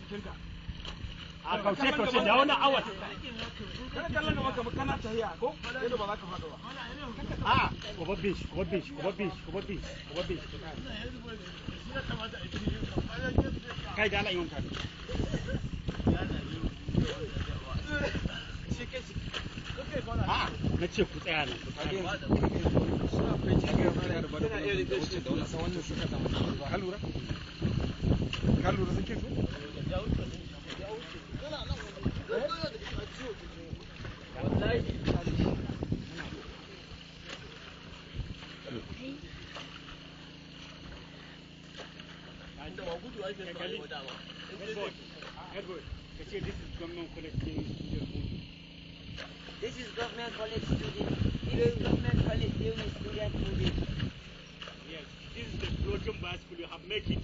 Jikinka. A kauce, kauce da wani awa. Kana kallon gaban ka, kana tahiya ko yadda ba za ka faɗo ba. A ku babbe shi, ku babbe shi, ku babbe shi, ku babbe shi, ku babbe shi. Kai da Allah yi wanka. A na ce ku tsaya nan, ku tsaya nan. Ka lura, ka lura suke so. Head boy, ka ce this is Government College Student Movie. This is Government College student. This is Government College Daily Student Movie. Yes, this is the broken bicycle you have make it.